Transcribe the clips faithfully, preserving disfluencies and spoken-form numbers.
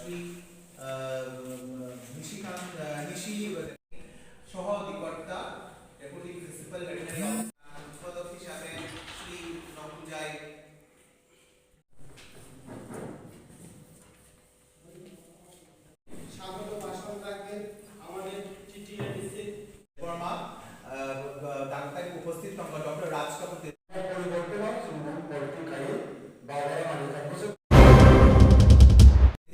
শ্রী নিশিকান্ত নিশি সহ অধিকর্তা, deputy principal veterinary officer, উদ্বোধক হিসাবে শ্রী নকুল জাই। স্বাগত ভাষণ রাখবেন আমাদের টিটিএডিসি বর্মা, আহ, ডাক্তার উপস্থিত সংখ্যা ডক্টর রাজ কাপুর। পরিবর্তন হয়, চুম্বন পরিবর্তন খাই, বারবার আমি এক বছর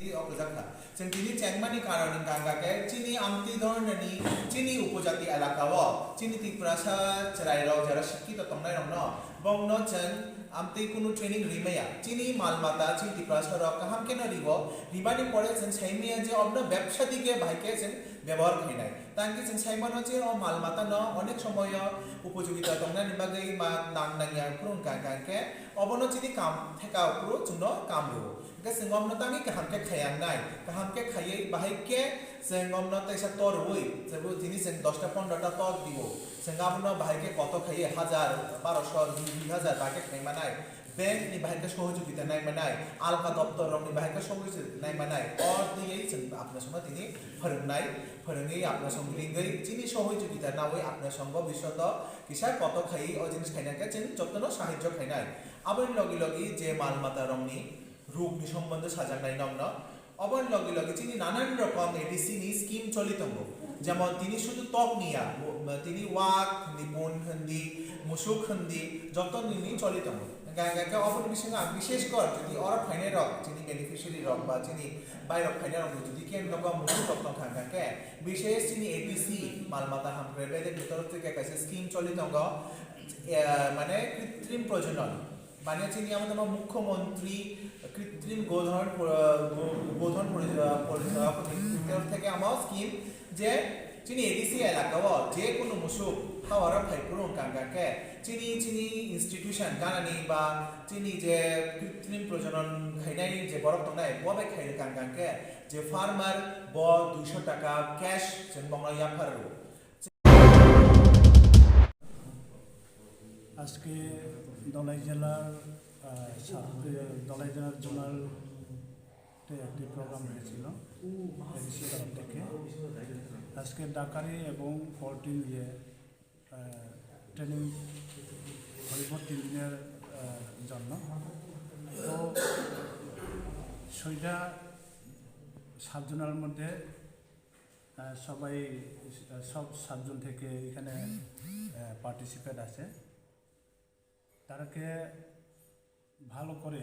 Tini o kwchak kha. Chwng tini chengmani karon wngkha, hwnkha khe chini amtwi dhornani chini upojati elaka o chini Tiprasa chwrairok jera sikkito tongnairokno bongno chwng amtwi kunu training rimaya. Chini mal mata chini Tiprasa rok kaham kheno ribo, ribani pore chwng saimaya je obno bebsa dige bahai khe chwng bebohar khainai. Tangki chwng saimano je o mal matano onek somoyo upojogita tongnani bagwi ma nang nangya phuru wngkha, hwnkha khe obono chini kam theka phuru chwngno kam rwo. Hwnkhe chwng omno tangwi kaham khe khaiyangnai, kaham khe khaiwi bahai khe chwng omno teisa torwi, chwng tini chwng dosta pondrota tor dibo, chwng abono bahai khe koto khaiwi hajar, barosho, dui hajar bahai khe khaimanai, bank ni bahai khe sohojogita naimanai, alka doptor rokni bahai khe sohojogita naimanai, or twiwi chwng apna songno tini phwrwngnai, phwrwngwi apna song ringwi chini sohojogita nawi apna songo bisodo kisa koto khaiwi o jinis khaina khe chwng jotono sahajyo khainai. Aboni logi logi je mal mata rokni rukni sombondho sajaknai nokno. Oboni logi logi chini nanan rokom A D C ni scheme choli tongo. Jemon tini sudu tok ni ya, tini wak hindi, bun hindi, musuk hindi, joto nini choli tongo. Hingkha hingkha khe oboni bisingo ang bishesh kor jodi oro phainai rok, chini beneficiary rok ba chini bairok phainai rok jodi khe nogo musuk rok tongkha hingkha khe bishesh chini A D C mal mata hamkrai bedek ni torof theke kaisa scheme choli tongo, eh, mane kritrim projonon. Mane chini amo tamo Mukhyamantri Kritrim Godhon, uh, Go-, Godhon Pori-, uh, Pori-, uh, Pori-, theke amo scheme je chini A D C elaka o je kunu musuk hawara phai phuru wngkha hingkha khe chini, chini institution ganani ba chini je kritrim projonon khainai je borok tongnai bo bai khai wngkha hingkha khe je farmer bo duisho taka cash chwng bongno yaphar rwo. আজকে ধলাই জেলার, আহ, সাত-, ধলাই জেলার জোনাল তে একটি প্রোগ্রাম হয়েছিল এডিসি তরফ থেকে। আজকে ডাকারি এবং পোলট্রি নিয়ে, আহ, ট্রেনিং হইব তিন দিনের, আহ, জন্য। তো ছয়টা সাব জোনাল মধ্যে আহ, সবাই, আহ, সব সাতজন থেকে এখানে, আহ, পার্টিসিপেন্ট আছে। তাদেরকে ভালো করে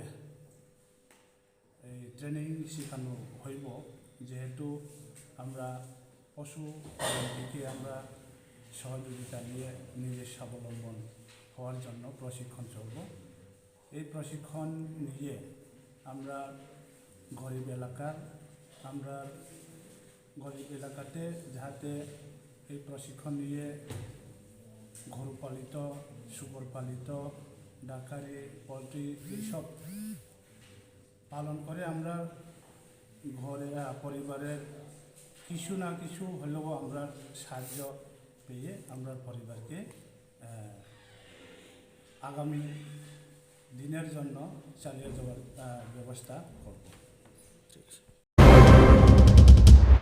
এই ট্রেনিং শেখানো হইব, যেহেতু আমরা পশু পালন দিকে আমরা সহযোগিতা নিয়ে নিজের স্বাবলম্বন হওয়ার জন্য প্রশিক্ষণ চলব। এই প্রশিক্ষণ নিয়ে আমরা গরিব এলাকার, আমরা গরিব এলাকাতে যাতে এই প্রশিক্ষণ নিয়ে গরু পালিত, শুকর পালিত, ডাকারি, পোলট্রি এইসব পালন করে আমরা ঘরে, আহ, পরিবারের কিছু না কিছু হলেও আমরা সাহায্য পেয়ে আমরা পরিবারকে, আহ, আগামী দিনের জন্য চালিয়ে যাওয়ার, আহ, ব্যবস্থা করব।